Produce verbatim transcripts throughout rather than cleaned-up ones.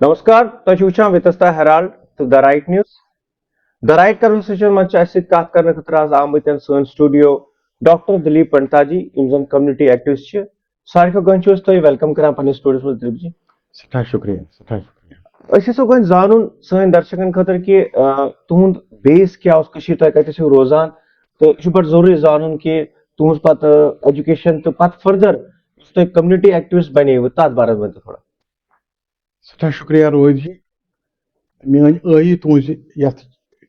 نمسکار، تۄہہِ چھِو وٕچھان وِتھستا ہیرالڈ تہٕ The Right News. The Right Conversation منٛز چھِ اَسہِ سۭتۍ کَتھ کرنہٕ خٲطرٕ آز آمٕتۍ سٲنۍ studio ڈاکٹر دلیپ پنڈتا جی، یِم زَن community activist چھِ۔ ساروی کھۄتہٕ گۄڈٕ چھِ أسۍ تۄہہِ welcome کران پننِس studioس منٛز، دلیپ جی۔ سٮ۪ٹھاہ شُکریہ، سٮ۪ٹھاہ شُکریہ۔ أسۍ یژھو گۄڈٕ زانُن سٲنۍ درشکن خٲطرٕ کہِ، آ، تُہُنٛد base کیٛاہ اوس کٔشیٖرِ، تۄہہِ کَتہِ ٲسِو روزان؟ تہٕ یہِ چھُ بَڑٕ ضروٗری زانُن کہِ تُہُنٛز پَتہٕ، آ، education تہٕ پَتہٕ further یُس تۄہہِ community activist بَنیوٕ، تَتھ بارَس منٛز تہِ تھوڑا۔ سٮ۪ٹھاہ شُکریہ روہِت جی، میٛٲنۍ ٲیی تُہٕنٛزِ یَتھ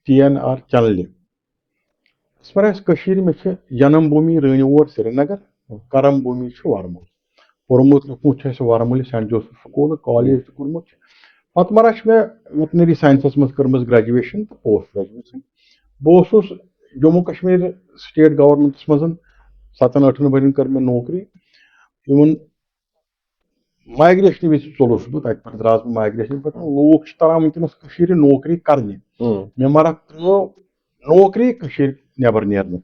ٹی این آر چینلہِ۔ یِتھ پٲٹھۍ اَسہِ کٔشیٖرِ، مےٚ چھِ جنم بھوٗمی رٲنِوور سرینگر، کرم بھوٗمی چھُ ورمُل۔ پوٚرمُت لیوٚکھمُت چھُ اَسہِ ورمُلہِ سینٹ جوسف سکوٗل، کالج تہِ کوٚرمُت چھُ۔ پتہٕ مَرا چھِ مےٚ ویٹنری ساینسَس منٛز کٔرمٕژ graduation تہٕ post graduation۔ بہٕ اوسُس جموں کشمیر state governmentس منٛز، ستن ٲٹھن ؤرین کٔر مےٚ نوکری۔ یِمن مایگریشنہِ وِزِ ژوٚلُس بہٕ، تَتہِ پٮ۪ٹھ درٛاس بہٕ مایگریشنہِ پٮ۪ٹھ۔ لوٗکھ چھِ تران وٕنکیٚنَس کٔشیٖرِ نوکری کرنہِ۔ ہُم۔ مےٚ مَرا کٔر نوکری کٔشیٖرِ نٮ۪بر نیرنہٕ۔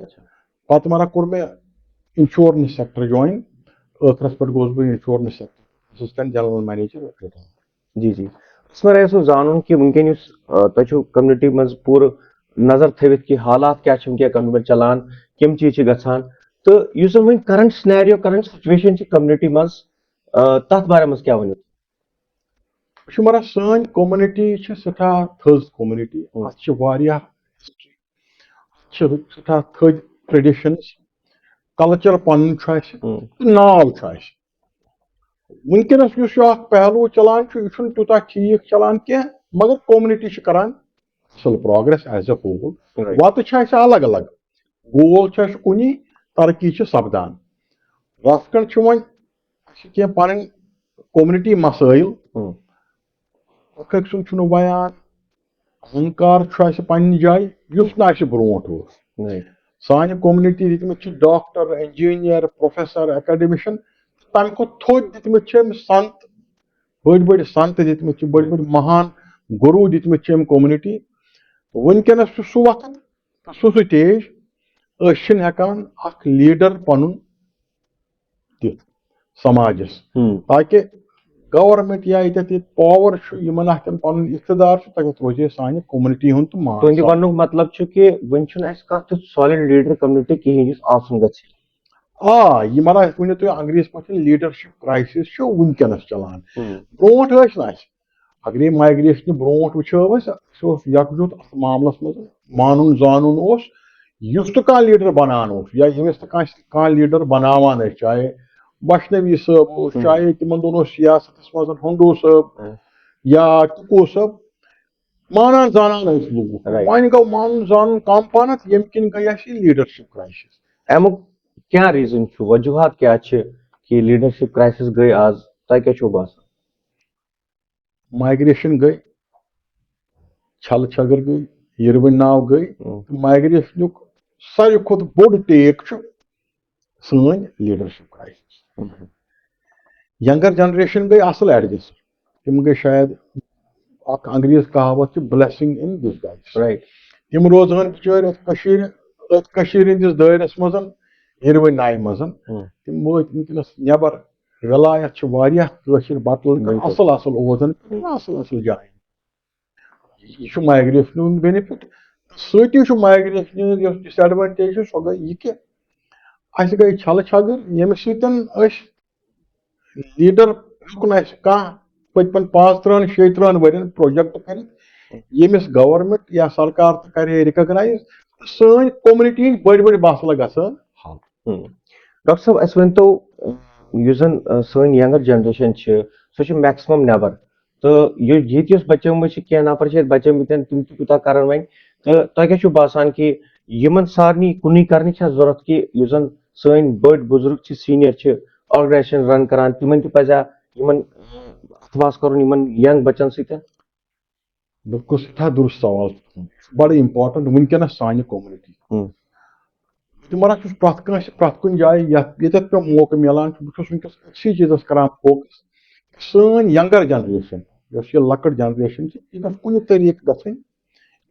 اچھا۔ پتہٕ مَرا کوٚر مےٚ insurance sector join۔ ٲخرس پٮ۪ٹھ گوس بہٕ insurance sector assistant general manager۔ جی، جی۔ بہٕ چھُس یژھان زانُن کہِ وٕنکیٚن یُس، آ، تۄہہِ چھُو community منٛز پوٗرٕ نظر تھٲوِتھ کہِ حالات کیٛاہ چھِ وٕنکیٚن community منٛز چلان، کِم چیٖز چھِ گژھان، تہٕ یُس زَن وۄنۍ current scenario، current situation چھِ community منٛز، آ، تَتھ بارے منٛز کیٛاہ ؤنِو؟ وٕچھِو مَرا، سٲنۍ community چھِ سٮ۪ٹھاہ تھٔز community۔ ہُم۔ اَتھ چھِ واریاہ history، اَتھ چھِ سٮ۪ٹھاہ تھٔدۍ traditions، culture پَنُن چھُ اَسہِ، ہُم۔ تہٕ ناو چھُ اَسہِ۔ وٕنکیٚنَس یُس یہِ اَکھ پہلو چلان چھُ، یہِ چھُنہٕ تیوٗتاہ ٹھیٖک چلان کینٛہہ، مگر community چھِ کران اَصٕل progress as a whole۔ Right۔ وَتہٕ چھِ اَسہِ الگ الگ، goal چھُ اَسہِ کُنی، ترقی چھِ سپدان۔ رَژھ کھنٛڈ چھِ وۄنۍ اَسہِ کینٛہہ پَنٕنۍ community مسٲیِل۔ ہُم۔ اَکھ أکۍ سُنٛد چھُنہٕ بیان، اہنکار چھُ اَسہِ پننہِ جایہِ، یُس نہٕ اَسہِ برونٛٹھ اوس۔ Right۔ سانہِ community دِتمٕتۍ چھِ doctor، engineer، professor، academician، تَمہِ کھۄتہٕ تھوٚد دِتمٕتۍ چھِ أمۍ سنت، بٔڑۍ بٔڑۍ سنت دِتمٕتۍ چھِ، بٔڑۍ بٔڑۍ مہان گُروٗ دِتمٕتۍ چھِ أمۍ community۔ وٕنکیٚنَس چھُ سُہ وقت، سُہ سُہ stage، أسۍ چھِنہٕ ہٮ۪کان اَکھ leader پَنُن دِتھ سماجس، ہُم۔ تاکہِ government یا ییٚتٮ۪تھ ییٚتہِ power چھُ، یِمن اَتھٮ۪ن پَنُن اقتدار چھُ، تَتٮ۪تھ روزِ ہے سانہِ community ہُنٛد تہٕ مان تُہنٛدِ سمان۔ وَننُک مطلب چھُ کہِ وۄنۍ چھُنہٕ اَسہِ کانٛہہ تیُتھ solid leader community کِہیٖنۍ یُس آسُن گژھِ۔ آ، یہِ مطلب، یِتھ ؤنِو تُہۍ انگریز پٲٹھۍ leadership crisis چھُ وٕنکیٚنَس چلان۔ ہُم۔ برونٛٹھ ٲسۍ نہٕ اَسہِ، اگرے migration برونٛٹھ وٕچھو أسۍ، اَسہِ اوس یکجُت اَتھ معاملَس منٛز، مانُن زانُن اوس، یُس تہِ کانٛہہ leader بنان اوس یا ییٚمِس تہِ کانٛہہ کانٛہہ leader بناوان ٲسۍ، چاہے وشنوی صٲب اوس، ہُم۔ چاہے تِمن دۄہن اوس سیاستس منٛز ہنڈو صٲب ہُم۔ یا ٹکو صٲب، مانان زانان ٲسۍ لوٗکھ۔ Right۔ وۄنۍ گوٚو مانُن زانُن کم پہنتھ، ییٚمہِ کِنۍ گٔے اَسہِ یہِ leadership crisis۔ اَمیُک کیٛاہ reason چھُ، وجوہات کیٛاہ چھِ کہِ leadership crisis گٔے آز؟ تۄہہِ کیٛاہ چھُو باسان؟ Migration گٔے، چھلہٕ چھگر گٔے، یِروٕنۍ ناو گٔے۔ ہُم۔ Migrationُک ساروی کھۄتہٕ بوٚڑ take چھُ سٲنۍ leadership crisis۔ ہُم۔ Younger generation گٔے اَصٕل adjust۔ تِم گٔے شاید، اکھ انگریز کہاوت چھِ، blessing in disguise۔ Right۔ تِم روزہن بِچٲرۍ أتھۍ کٔشیٖرِ، أتھۍ کٔشیٖرِ ہٕنٛدِس دٲیرس منٛز، یِروٕنۍ ناوِ منٛز۔ ہُم۔ تِم وٲتۍ وٕنکیٚنس نٮ۪بر۔ ولایت چھِ واریاہ کٲشِر بتہٕ لٔڑکہٕ بِلکُل۔ اَصٕل اَصٕل اوزن، اَصٕل اَصٕل جایَن۔ یہِ چھُ migration ہُنٛد benefit۔ سۭتی چھُ migration ہٕنٛز یۄس disadvantage چھِ، سۄ گٔے یہِ کہِ اَسہِ گٔے چھلہٕ چھگر، ییٚمہِ سۭتۍ أسۍ leader ہیوٚک نہٕ اَسہِ کانٛہہ پٔتمٮ۪ن پانٛژترٕٛہن شیٚیہِ ترٕٛہن ؤرین project کٔرِتھ، ییٚمِس government یا سرکار تہِ کرِ ہے recognize، تہٕ سٲنۍ community ہٕنٛدۍ بٔڑۍ بٔڑۍ مسلہٕ گژھن حل۔ ہُم۔ ڈاکٹر صٲب، اَسہِ ؤنۍ تو، یُس زَن، آ، سٲنۍ younger generation چھِ، سۄ چھِ maximum نٮ۪بر۔ تہٕ یہِ، ییٚتہِ یۄس بَچیمٕژ چھِ، کینٛہہ نفر چھِ ییٚتہِ بَچیمٕتۍ، تِم تہِ کوٗتاہ کَرَن وۄنۍ؟ تہٕ تۄہہِ کیٛاہ چھُو باسان کہِ یِمَن سارنٕے کُنُے کَرنٕچ چھا ضوٚرَتھ کہِ یُس زَن سٲنۍ بٔڑۍ بُزرگ چھِ، senior چھِ، organization run کَران، تِمَن تہِ پَزِ ہا یِمَن، آ، اَتھٕ واس کَرُن یِمَن young بَچَن سۭتۍ؟ بِلکُل سٮ۪ٹھاہ درُست سوال چھُ تُہُنٛد۔ یہِ چھُ بَڑٕ important وٕنکیٚنَس سانہِ community۔ ہُم۔ تِمن اَتھ چھُس پرٛٮ۪تھ کٲنٛسہِ، پرٛٮ۪تھ کُنہِ جایہِ، یَتھ، ییٚتٮ۪تھ مےٚ موقعہٕ میلان چھُ، بہٕ چھُس وٕنکیٚس أکسٕے چیٖزَس کران focus۔ سٲنۍ younger generation، یۄس یہِ لۄکٕٹ generation چھِ، یہِ گژھِ کُنہِ طریٖقہٕ گژھٕنۍ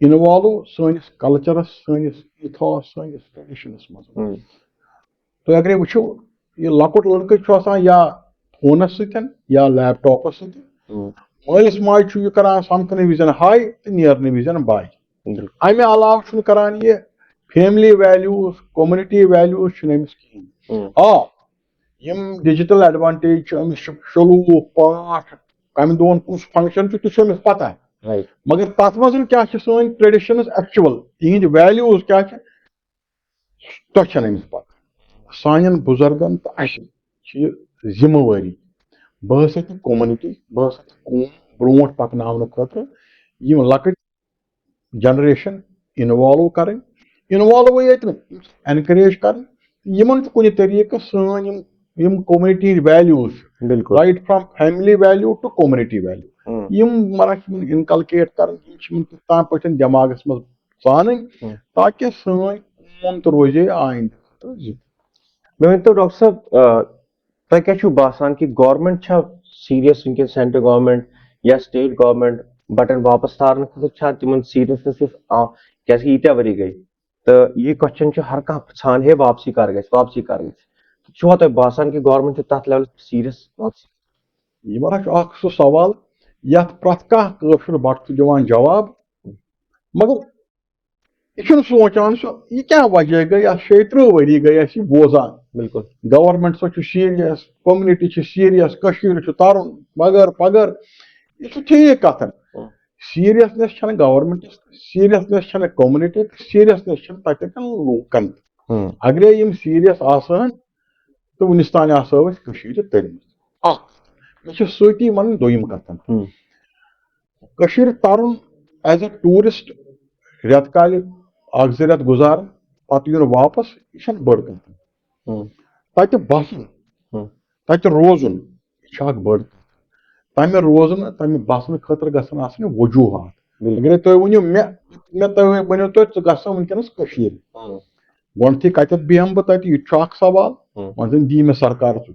involve سٲنِس cultureس، سٲنِس ethos، سٲنِس traditionس منٛز۔ ہُم۔ تُہۍ اگرے وٕچھِو، یہِ لۄکُٹ لٔڑکہٕ چھُ آسان یا فونس سۭتۍ یا laptopس سۭتۍ، مٲلِس ماجہِ چھُ یہِ کران سمکھنہٕ وِزٮ۪ن ہاے تہٕ نیرنہٕ وِزٮ۪ن باے۔ بِلکُل۔ امہِ علاوٕ چھُنہٕ کران یہِ فیملی ویلیوز، کمیونٹی ویلیوز چھُنہٕ أمِس کِہیٖنۍ۔ ہُم۔ آ، یِم ڈیجیٹل ایڈوانٹیج چھِ، أمِس چھِ شلوٗک پاٹھ، کمہِ دۄہن کُس فنکشن چھُ، تہِ چھُ أمِس پتہ۔ رائٹ۔ مگر تتھ منٛز کیٛاہ چھِ سٲنۍ ٹریڈیشنز ایکچوئل، تِہنٛدۍ ویلیوز کیٛاہ چھِ، تۄہہِ چھَنہٕ أمِس پتہ۔ سانٮ۪ن بُزرگن تہٕ اَسہِ چھِ یہِ ذمہٕ وٲری۔ بہٕ ہسا تہِ کومنٹی، بہٕ ہسا تہِ قوم برونٛٹھ پکناونہٕ خٲطرٕ یِم لۄکٕٹۍ جنریشن انوالو کرٕنۍ، انوالو ییٚتہِ نہٕ، انکریج کرٕنۍ۔ یِمن چھُ کُنہِ طریٖقہٕ سٲنۍ یِم یِم کومنٹی ویلیوز چھِ، بِلکُل۔ Right from family value to community value, hmm. یِم مطلب چھِ یِمن انکلکیٹ کرٕنۍ، یِم چھِ یِمن تِتھ پٲٹھۍ دٮ۪ماغس منٛز ژانٕنۍ، ہُم۔ تاکہِ سٲنۍ قوم تہِ روزِ ہے آیندٕ خٲطرٕ زِندٕ۔ مےٚ ؤنۍ تو ڈاکٹر صٲب، آ، تۄہہِ کیٛاہ چھُو باسان کہِ گورنمنٹ چھا سیریس وٕنکیٚن، سینٹرل گورنمنٹ یا سٹیٹ گورنمنٹ بٹن واپس تارنہٕ خٲطرٕ چھا تِمن سیریسنس یُس آ-، کیٛازِ کہِ ییٖتیٛاہ ؤری گٔے تہٕ یہِ کوسچن چھُ ہر کانٛہہ پرٛژھان، ہے واپسی کر گژھِ، واپسی کر گژھِ؟ چھُوا تۄہہِ باسان کہِ گورنمنٹ چھُ تتھ لیولس پٮ۪ٹھ سیریس واپسی؟ یہِ ما چھُ اکھ سُہ سوال یتھ پرٛٮ۪تھ کانٛہہ کٲشُر بٹہٕ چھُ دِوان جواب، مگر یہِ چھُنہٕ سونٛچان سُہ، یہِ کیٛاہ وجہ گٔے، اَتھ شیٚیہِ ترٕٛہ ؤری گٔے اَسہِ یہِ بوزان۔ بِلکُل۔ گورنمنٹ سۭتۍ چھُ سیریس، کومنٹی چھِ سیریس، کٔشیٖر چھُ تَرُن، مگر پگر یہِ چھُ ٹھیٖک کَتھن۔ ہُم۔ سیریسنیس چھَنہٕ گورنمنٹس، سیریسنیس چھَنہٕ کومنٹی، سیریسنیس چھَنہٕ تَتہِ کٮ۪ن لوٗکن۔ ہُم۔ اگرے یِم سیریس آسہٕ ہن تہٕ وُنِس تام آسہٕ ہو أسۍ کٔشیٖرِ تٔرمٕژ۔ اکھ، مےٚ چھِ سۭتی وَنٕنۍ دوٚیِم کَتھن۔ ہُم۔ کٔشیٖرِ تَرُن ایز اے ٹوٗرِسٹ رٮ۪تہٕ کالہِ اکھ زٕ رٮ۪تھ گُزارُن، پَتہٕ یُن واپَس، یہِ چھَنہٕ بٔڑ کَتھ۔ ہُم۔ تَتہِ بَسُن، ہُم۔ تَتہِ روزُن، یہِ چھِ اَکھ بٔڑ کَتھ۔ تَمہِ روزُن، تَمہِ بَسنہٕ خٲطرٕ گژھن آسٕنۍ وجوٗہات۔ بِلکُل۔ اگرے تُہۍ ؤنِو مےٚ، مےٚ تُہۍ ؤنِو تُہۍ، ژٕ گژھ سا وٕنکیٚنَس کٔشیٖرِ۔ ہُم۔ گۄڈٕنیتھٕے کَتٮ۪تھ بیٚہمہٕ بہٕ تَتہِ، یہِ تہِ چھُ اَکھ سوال۔ ہُم۔ وۄنۍ زَن دی مےٚ سرکار سُہ۔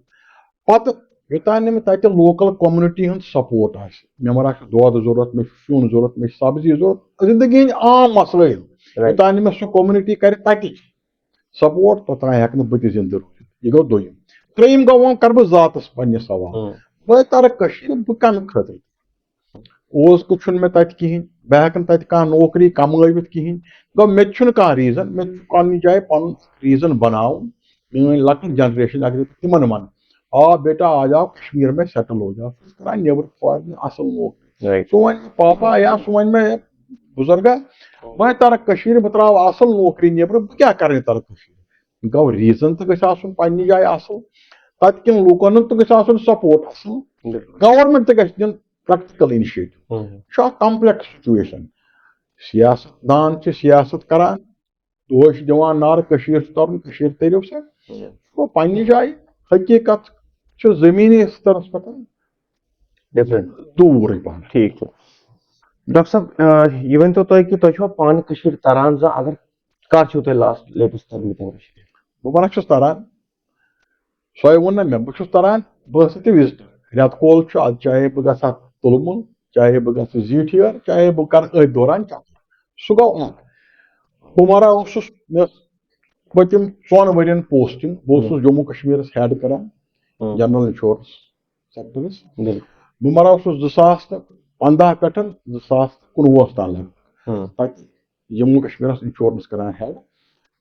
پَتہٕ یوٚتام نہٕ مےٚ تَتہِ لوکل کومنٹی ہُنٛد سپورٹ آسہِ، مےٚ ما چھُ دۄد ضوٚرتھ، مےٚ چھُ سیُن ضوٚرتھ، مےٚ چھِ سبزی ضوٚرتھ، زندگی ہٕنٛدۍ عام مسلہٕ یِم۔ رائٹ۔ یوٚتام نہٕ مےٚ سُہ کومنٹی کرِ تَتِچ سپورٹ، توٚتام ہٮ۪کہٕ نہٕ بہٕ تہِ زندٕ روٗزِتھ۔ یہِ گوٚو دوٚیِم۔ ترٛیٚیِم گوٚو، وۄنۍ کرٕ بہٕ ذاتس پننہِ سوال۔ ہُم۔ بہٕ ترٕ کٔشیٖرِ، بہٕ کَمہِ خٲطرٕ؟ اوس کہٕ چھُنہٕ مےٚ تَتہِ کِہیٖنۍ، بہٕ ہٮ۪کہٕ نہٕ تَتہِ کانٛہہ نوکری کمٲوِتھ کِہیٖنۍ۔ گوٚو مےٚ تہِ چھُنہٕ کانٛہہ ریٖزن، مےٚ تہِ چھُ پننہِ جایہِ پنُن ریٖزن بناوُن۔ میٲنۍ لۄکٕٹ جنریشن اگر تِمن ونہٕ، آ بیٹا آ جاؤ کشمیر میں سیٹل ہو جاؤ، سُہ چھُ کران نیبر فارن اصل نوکری۔ رائٹ۔ سُہ وَنہِ مےٚ پاپا یا سُہ وَنہِ مےٚ بُزرگا، وۄنۍ ترٕ کٔشیٖرِ، بہٕ ترٛاوٕ اصل نوکری نیبر، بہٕ کیٛاہ کرٕ ترٕ کٔشیٖرِ؟ گوٚو ریٖزن تہِ گژھِ آسُن پننہِ جایہِ اصل، تتہِ کٮ۪ن لوٗکن ہُنٛد تہِ گژھِ آسُن سپورٹ اصل، گورنمنٹ تہِ گژھِ دیُن پریکٹیکل انیشیٹو۔ ہُم۔ یہِ چھُ اکھ کمپلیکس سچویشن۔ سیاست دان چھِ سیاست کران، دۄہے چھِ دِوان نعرٕ کٔشیٖر چھُ ترُن، کٔشیٖر تٔرِو سا۔ ہُم۔ گوٚو پننہِ جایہِ حقیٖقت چھِ زٔمیٖنی سترس پٮ۪ٹھ ڈفرنٹ۔ دوٗرٕے پہن۔ ٹھیٖک چھُ۔ ڈاکٹر صٲب، آ، یہِ ؤنۍ تو تُہۍ کہِ تۄہہِ چھُوا پانہٕ کٔشیٖر تران زانٛہہ؟ اگر کر چھِو تُہۍ لاسٹ لیٹس ترمٕتۍ کٔشیٖر؟ بہٕ وَنان چھُس تران، سۄے ووٚن نہ مےٚ، بہٕ چھُس تران، بہٕ ہسا تہِ وِزٹ۔ رٮ۪تہٕ کول چھُ، ادٕ چاہے بہٕ گژھٕ ہا تُلمُل، چاہے بہٕ گژھٕ زیٖٹھیٲر، چاہے بہٕ کرٕ أتھۍ دوران چکر۔ سُہ گوٚو اکھ۔ بہٕ مَرا اوسُس، مےٚ ٲس پٔتِم ژۄن ؤرین پوسٹنگ، بہٕ اوسُس جموں کشمیرس ہیڈ کران، ہُم۔ General insurance sectors. بِلکُل۔ بہٕ مَرا اوسُس زٕ ساس تہٕ پنٛداہ پٮ۪ٹھ زٕ ساس تہٕ کُنوُہس تام لگ بگ۔ ہُم۔ تَتہِ جموں کشمیرس انشورنس کران ہیڈ،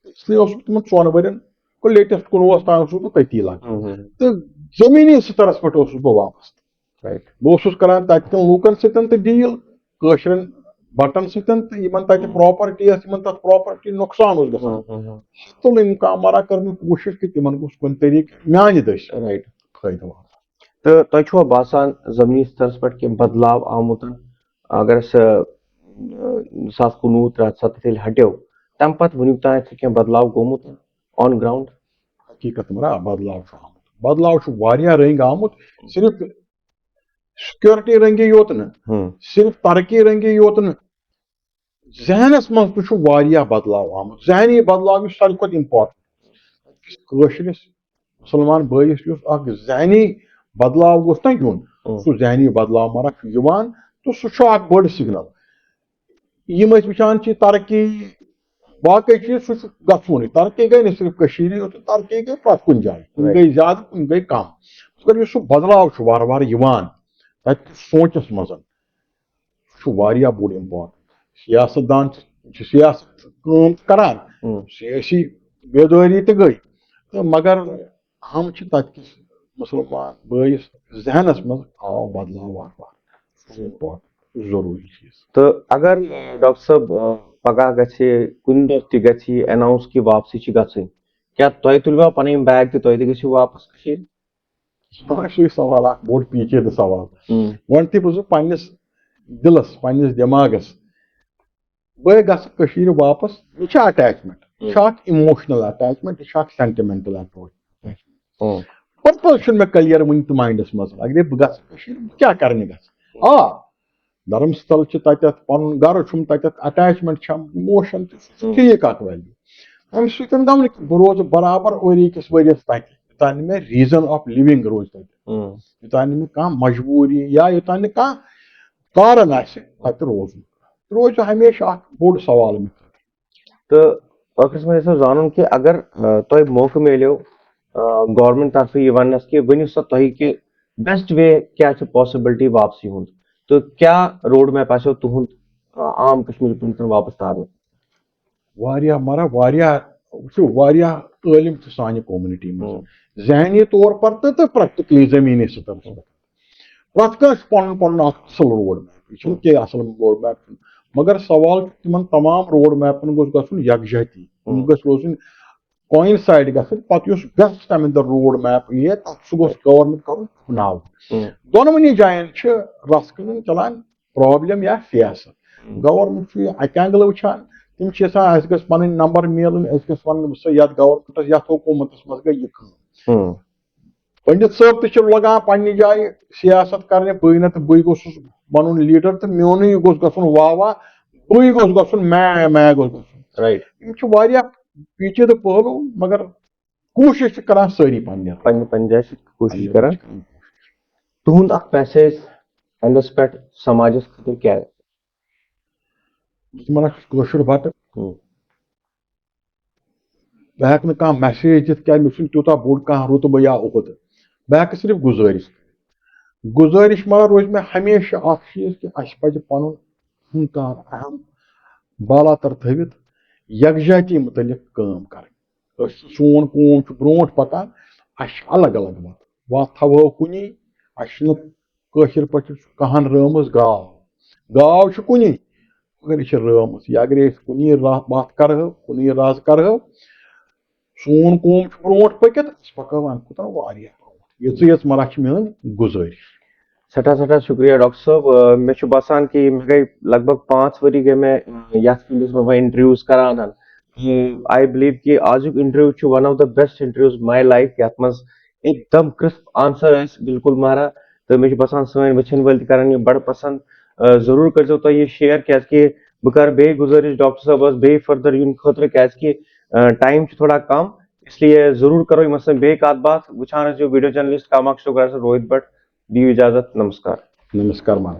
اس لیے اوسُس بہٕ تِمن ژۄن ؤرین، گوٚو لیٹسٹ کُنوُہس تام اوسُس بہٕ تٔتی لگ۔ ہُم، ہُم۔ تہٕ زٔمیٖنی سترس پٮ۪ٹھ اوسُس بہٕ وابستہٕ۔ رائٹ۔ بہٕ اوسُس کران تتہِ کٮ۪ن لوٗکن سۭتۍ تہِ ڈیٖل، کٲشرٮ۪ن بٹن سۭتۍ تہِ، یِمن تتہِ ہُم۔ پراپرٹی ٲس، یِمن تتھ پراپرٹی نۄقصان اوس گژھان۔ ہُم، ہُم، ہُم۔ تُل اِمکان مَرا کٔر مےٚ کوٗشش کہِ تِمن گوٚژھ کُنہِ طریٖقہٕ میانہِ دٔسۍ رائٹ۔ فٲیدٕ واتُن۔ تہٕ تۄہہِ چھُوا باسان زٔمیٖنی سترس پٮ۪ٹھ کینٛہہ بدلاو آمُت؟ اگر أسۍ، آ، زٕ ساس کُنوُہ ترٛےٚ ستتھ ییٚلہِ ہٹیو، تَمہِ پتہٕ وٕنیُک تام چھُ کینٛہہ بدلاو گوٚمُت آن گراؤنڈ؟ حقیقت مَرا بدلاو چھُ آمُت، بدلاو چھُ واریاہ رٔنگۍ آمُت۔ صرف سیکورٹی رٔنگی یوت نہٕ، ہُم۔ صرف ترقی رٔنگی یوت نہٕ، ذہنس منٛز تہِ چھُ واریاہ بدلاو آمُت۔ ذہنی بدلاو یُس ساروی کھۄتہٕ امپورٹنٹ أکِس کٲشرِس مُسلمان بٲیِس یُس اکھ ذہنی بدلاو گوٚژھ نہ یُن، ہُم۔ سُہ ذہنی بدلاو مَرا چھُ یِوان تہٕ سُہ چھُ اکھ بٔڑ سگنل۔ یِم أسۍ وٕچھان چھِ ترقی، باقٕے چیٖز، سُہ چھُ گژھوُنٕے۔ ترقی گٔے نہٕ صرف کٔشیٖرِ یوت، ترقی گٔے پرٛٮ۪تھ کُنہِ جایہِ۔ کُنہِ Right. گٔے زیادٕ، کُنہِ گٔے کم۔ مگر یُس سُہ بدلاو چھُ وارٕ وارٕ یِوان، تَتہِ کِس سونٛچَس منٛز، سُہ چھُ واریاہ بوٚڑ امپورٹنٹ۔ سیاست دان چھِ، چھِ سیاست کٲم کران، ہُم۔ سیٲسی بیدٲری تہِ گٔے، تہٕ مگر ہم چھِ تَتہِ کِس مُسلمان بٲیِس ذہنَس منٛز آو بدلاو وارٕ وارٕ۔ سُہ چھُ امپورٹنٹ، سُہ چھُ ضروٗری چیٖز۔ تہٕ اگر، ڈاکٹر صٲب، پگاہ گژھِ، کُنہِ دۄہ تہِ گژھِ اناؤنس کہِ واپسی چھِ گژھٕنۍ، کیٛاہ تۄہہِ تُلوا پنٕنۍ بیگ تہٕ تُہۍ تہِ گٔژھِو واپس کٔشیٖرِ؟ یہِ چھُ سُے سوال، اکھ بوٚڑ پیچیدٕ سوال۔ ہُم۔ گۄڈٕنیتھٕے بہٕ چھُس پننِس دِلس، پننِس دٮ۪ماغس، بہٕ گژھٕ کٔشیٖرِ واپس، مےٚ چھِ اٹیچمنٹ، یہِ چھُ اکھ ایموشنل اٹیچمنٹ، یہِ چھُ اکھ سینٹیمنٹل اٹیچمنٹ۔ ہُم۔ پرپوز چھُنہٕ مےٚ کلیر وُنہِ تہِ ماینڈس منٛز، اگرے بہٕ گژھٕ کٔشیٖرِ، بہٕ کیٛاہ کرنہِ گژھٕ؟ آ، دھرمستل چھُ تَتٮ۪تھ، پَنُن گرٕ چھُم تَتٮ۪تھ، اٹیچمنٹ چھَم، ایموشن تہِ، سُہ چھُ ٹھیٖک اکھ ویلیو۔ اَمہِ سۭتۍ گوٚو نہٕ کہِ بہٕ روزٕ برابر ؤری کِس ؤریَس تَتہِ، یوٚتام نہٕ مےٚ ریٖزن آف لِونگ روزِ تَتہِ، یوٚتام نہٕ مےٚ کانٛہہ مجبوٗری یا یوٚتام نہٕ کانٛہہ کارن آسہِ تَتہِ روزُن، روزِ ہمیشہِ اکھ بوٚڑ سوال مےٚ خٲطرٕ۔ تہٕ ٲخرس منٛز یژھو زانُن کہِ اگر، آ، تۄہہِ موقعہٕ میلیو، آ، گورنمنٹ طرفہٕ یہِ وننس کہِ ؤنِو سا تۄہہِ کہِ بیسٹ وے کیٛاہ چھُ پاسبلٹی واپسی ہُنٛد، تہٕ کیٛاہ روڈ میپ آسیو تُہُنٛد، آ، عام کشمیٖری پنڈتن واپس تارنہٕ؟ واریاہ، مطلب، واریاہ، وٕچھِو، واریاہ عٲلِم چھِ سانہِ کومنٹی منٛز، ہُم۔ ذہنی طور پر تہٕ، تہٕ پریکٹیکلی زمینی سطحس پٮ۪ٹھ۔ پرٛٮ۪تھ کٲنٛسہِ چھُ پنُن پنُن اکھ اصل روڈ میپ، یہِ چھُنہٕ کینٛہہ اصل روڈ میپ چھُنہٕ، مگر سوال چھُ، تِمن تمام روڈ میپن گوٚژھ گژھُن یکجہتی، تِم ہُم۔ گٔژھۍ روزٕنۍ کوینسایڈ گژھٕنۍ، پتہٕ یُس بیسٹ تمہِ دۄہ روڈ میپ یِیہِ، تتھ سُہ گوٚژھ گورنمنٹ کرُن اپناوُن۔ ہُم۔ دۄنوٕنی جاین چھِ رس کٕنُن چلان پرابلم یا سیاست۔ ہُم۔ گورنمنٹ چھُ یہِ اکہِ اینگلہٕ وٕچھان، تِم چھِ یژھان اَسہِ گٔژھ پنٕنۍ نمبر میلٕنۍ، أسۍ گٔژھ ونٕنۍ، وٕچھ سا، یتھ گورنمنٹس، یتھ حکوٗمتس منٛز گٔے یہِ کٲم۔ ہُم۔ پنڈت صٲب تہِ چھِ لگان پننہِ جایہِ سیاست کرنہِ، بٕے نہ تہٕ بٕے گوٚژھُس بنُن لیڈر تہٕ میونُے یہِ گوٚژھ گژھُن واہ واہ، بٕے گوٚژھ گژھُن میں میں گوٚژھ گژھُن۔ رائٹ۔ یِم چھِ واریاہ پیچیدٕ پہلو، مگر کوٗشِش چھِ کران سٲری پننہِ۔ پننہِ پننہِ جایہِ چھِ کوٗشِش کران۔ تُہُنٛد اکھ میسیج اینڈس پٮ۪ٹھ سماجس خٲطرٕ کیٛاہ؟ بہٕ چھُس ونان، کٲشُر بٹہٕ۔ ہُم۔ بہٕ ہٮ۪کہٕ نہٕ کانٛہہ میسیج دِتھ، کیٛازِ مےٚ چھُنہٕ تیوٗتاہ بوٚڑ کانٛہہ رُتبہٕ یا عہدٕ۔ بہٕ ہٮ۪کہٕ صرف گُزٲرِش کٔرِتھ۔ گُزٲرِش مطلب روزِ مےٚ ہمیشہِ اکھ چیٖز کہِ اَسہِ پَزِ پَنُن ہُنٛد کانٛہہ اہم بالاتر تھٲوِتھ یکجہتی مُتعلِق کٲم کَرٕنۍ۔ أسۍ چھِ، سون قوم چھُ برونٛٹھ پَکان، اَسہِ چھِ الگ الگ وَتہٕ۔ وَتھ تھاوہو کُنی، اَسہِ چھُنہٕ کٲشِر پٲٹھۍ چھُ کہن رٲمٕژ گاو۔ گاو چھِ کُنی، مگر یہِ چھِ رٲمٕژ۔ یہِ اگرے أسۍ کُنی راہ وَتھ کَرہو، کُنی راز کَرہو، سون قوم چھُ برونٛٹھ پٔکِتھ، أسۍ پَکو اَمہِ کھۄتہٕ واریاہ برونٛٹھ۔ یِژٕے یٲژ مَرا چھِ میٛٲنۍ گُزٲرِش۔ سٮ۪ٹھاہ سٮ۪ٹھاہ شُکریہ ڈاکٹر صٲب۔ آ، مےٚ چھُ باسان کہِ مےٚ گٔے لگ بگ پانٛژھ ؤری گٔے مےٚ، آ، یَتھ فیٖلڈَس منٛز وۄنۍ انٹرویوز کَران۔ آ، I believe کہِ آزُک انٹرویو چھُ one of the best interviews my life، یَتھ منٛز ایک دم کرسپ آنسر ٲسۍ بالکل مارا۔ تہٕ مےٚ چھُ باسان سٲنۍ وٕچھن وٲلۍ تہِ کرن یہِ بڑٕ پسند۔ آ، ضروٗر کٔرۍزیو تُہۍ یہِ شیئر، کیازِ کہِ بہٕ کرٕ بیٚیہِ گُزٲرِش ڈاکٹر صٲبس بیٚیہِ فردر یُن خٲطرٕ، کیازِ کہِ، آ، ٹایم چھُ تھوڑا کم، اس لیے ضروٗر کرو یِمن سۭتۍ بیٚیہِ کتھ باتھ۔ وٕچھان ٲسۍزیو ویڈیو جرنلسٹ کاماک شوگرا سۭتۍ روہِت بٹ۔ دِیِو اجازت، نمسکار۔ نمسکار مارا۔